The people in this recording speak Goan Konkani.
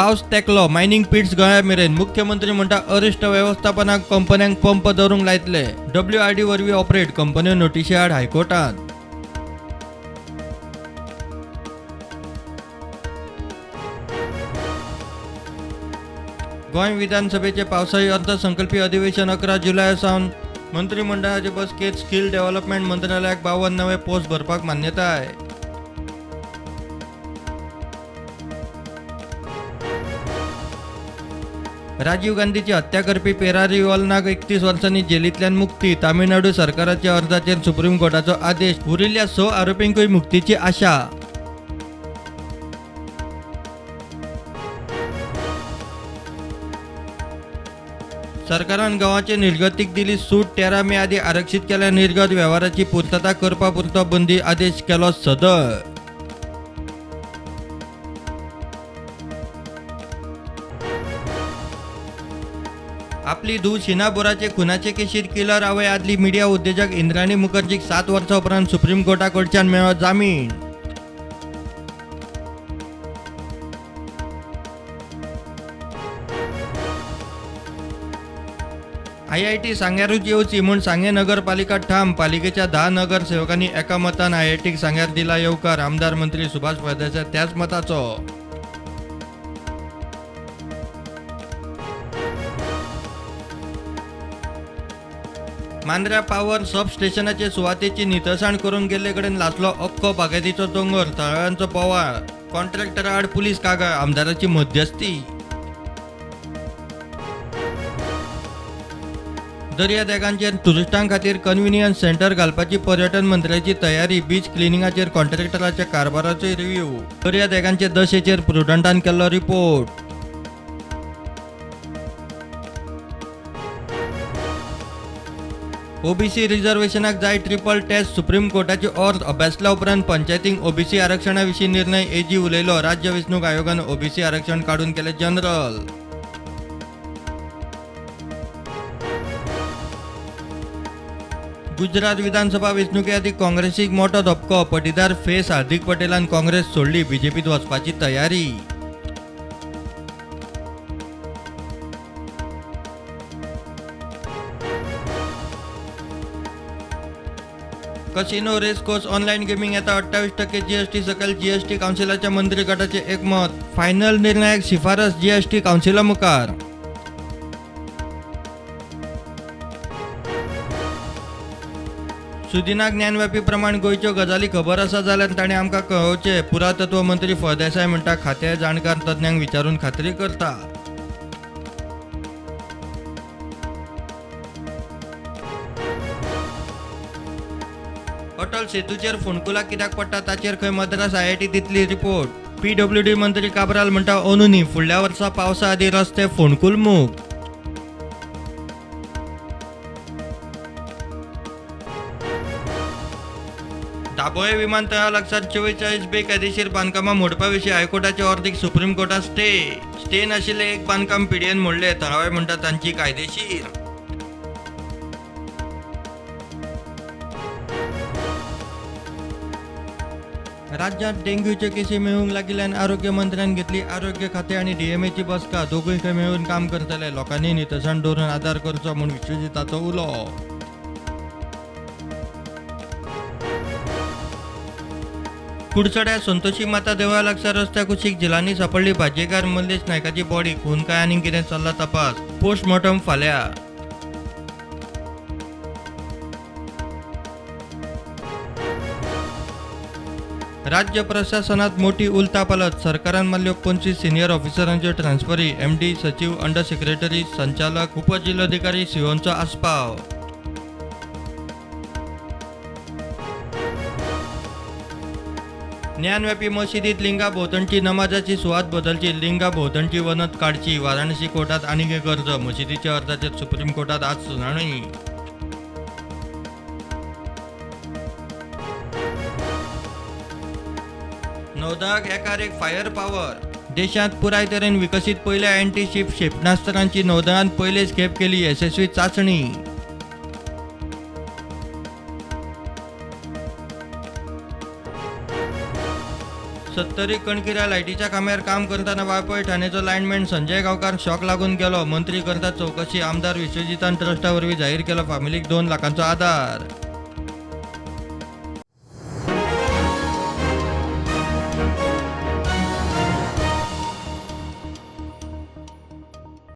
पावस तेकलो, मायनिंग पिट्स गळ्या मेरेन. मुख्यमंत्री म्हणटा अरिश्ट वेवस्थापनाक कंपन्यांक पंप दवरूंक लायतले. WRD वरवीं ऑपरेट कंपन्यो नोटिशी आड हायकोर्टात. गोंय विधानसभेचे पावसाळी अर्थसंकल्पीय अधिवेशन 11 जुलय सावन. मंत्रिमंडळाचे बसकेत स्किल डेव्हलपमेंट मंत्रालयाक 52 नवे पोस्ट भरपाक मान्यताय. राजीव गांधीची हत्या करपी पेरारीवालनाक 31 वर्सांनी जेलींतल्यान मुक्ती. तामिळनाडू सरकाराच्या अर्जाचेर सुप्रीम कोर्टाचो आदेश. उरिल्ल्या 6 आरोपींकूय मुक्तीची आशा. सरकारान गंवाचे निर्गतीक दिली सूट. 13 मे आदी आरक्षित केल्या निर्गत वेव्हाराची पूर्तता करपा पुरतो बंदी आदेश केलो सदळ. आपली धूव शीना बोराचे खुनाचे केशीत किलर आवय आदली मिडिया उद्देजक इंद्राणी मुखर्जीक 7 वर्सां उपरांत सुप्रीम कोर्टा कडच्यान मेळ्ळो जामीन. आयआयटी सांग्यारूच येवची म्हूण सांगें नगरपालिका ठाम. पालिकेच्या 10 नगरसेवकांनी एकामतान आयआयटीक सांग्यार दिला येवकार. आमदार मंत्री सुभाष फळदेसाय त्याच मताचो. मांद्र्या पावर सब स्टेशनाचे सुवातेची नितळसाण करूंक गेल्ले कडेन लासलो अख्खो बागायतीचो दोंगर. थळाव्यांचो बोवाळ. कॉन्ट्रॅक्टरा आड पुलीस कागाळ. आमदाराची मध्यस्थी. दर्यादेगांचेर टुरिस्टां खातीर कन्व्हिनियन्स सेंटर घालपाची पर्यटन मंत्र्याची तयारी. Beach क्लिनिंगाचेर कॉन्ट्रॅक्टराच्या कारभाराचो review. दर्यादेगांचे दशेचेर प्रुडंटान केल्लो रिपोर्ट. ओबीसी रिझर्वेशनाक जाय ट्रिपल टेस्ट. सुप्रीम कोर्टाची अर्ज अभ्यासल्या उपरांत पंचायतींक ओबीसी आरक्षणा विशीं निर्णय. एजी उलयलो. राज्य वेंचणूक आयोगान ओबीसी आरक्षण काडून केलें जनरल. गुजरात विधानसभा वेंचणुके आदीं काँग्रेसीक मोटो धपको. पटीदार फेस हार्दिक पटेलान काँग्रेस सोडली. बीजेपीत वचपाची तयारी. Casino race course online gaming येता 28% जीएसटी सकयल. जीएसटी कावन्सिलाच्या मंत्री गटाचे एकमत. फायनल निर्णयाक शिफारस जीएसटी कावन्सिला मुखार. सुदिनाक ज्ञानव्यापी प्रमाण गोंयच्यो गजाली खबर आसा जाल्यार ताणें आमकां कळोवचें. पुरातत्व मंत्री फळदेसाय म्हणटा खातें जाणकार तज्ञांक विचारून खात्री करता. अटल सेतूचेर फोंडकुलां कित्याक पडटा ताचेर खंय मद्रास आयआयटी दितली रिपोर्ट. पीडब्ल्यूडी मंत्री काब्राल म्हणटा अंदूनी फुडल्या वर्सा पावसा आदीं रस्ते फोंडकुल मुक्त. दाबोळे विमानतळा लागसार 44 बेकायदेशीर बांदकामां मोडपा विशीं हायकोर्टाचे अर्दीक सुप्रीम कोर्टात स्टे. स्टे नाशिल्लें एक बांदकाम पीडीएन मोडलें. थळावे म्हणटा तांची कायदेशीर. राज्यात डेंग्यूच्यो केसी मेळूंक लागिल्ल्यान आरोग्य मंत्र्यान घेतली आरोग्य खातें आनी डीएमएची बसका. दोगूय खंय मेळून काम करतले. लोकांनी नितळसाण दवरून आदार करचो म्हूण विश्वजिताचो उलो. कुडचड्यार संतोषी माता देवळा लागसार रस्त्या कुशीक झिलांनी सापडली भाजयेकार मल्लेश नायकाची बॉडी. खून काय आनी कितें चल्ला तपास. पोस्टमॉर्टम फाल्यां. राज्य प्रशासनात मोठी उलथापालथ. सरकारान मारल्यो 25 सिनियर ऑफिसरांच्यो ट्रान्सफरी. एमडी, सचिव, अंडर सेक्रेटरी, संचालक, उपजिल्लोधिकारी, सीओंचो आस्पाव. ज्ञानव्यापी मशिदीत लिंगा भोवतणची नमाजाची सुवात बदलची. लिंगा भोवतणची वनत काडची. वाराणसी कोर्टात आनीक एक अर्ज. मशिदीच्या अर्जाचेर सुप्रीम कोर्टात आज सुनावणी. नौदळाक एकार एक फायर पावर. देशांत पुराय तरेन विकसीत पयल्या एंटी शिप क्षेपणास्त्रांची नौदळान पयलेच खेप केली यशस्वी चाचणी. सत्तरी कणकिऱ्या लायटीच्या खांब्यार काम करतना वाळपय ठाण्याचो लायनमॅन संजय गांवकार शॉक लागून गेलो. मंत्री करतात चवकशी. आमदार विश्वजितान ट्रस्टा वरवीं जाहीर केलो फामिलीक 2 लाखांचो आदार.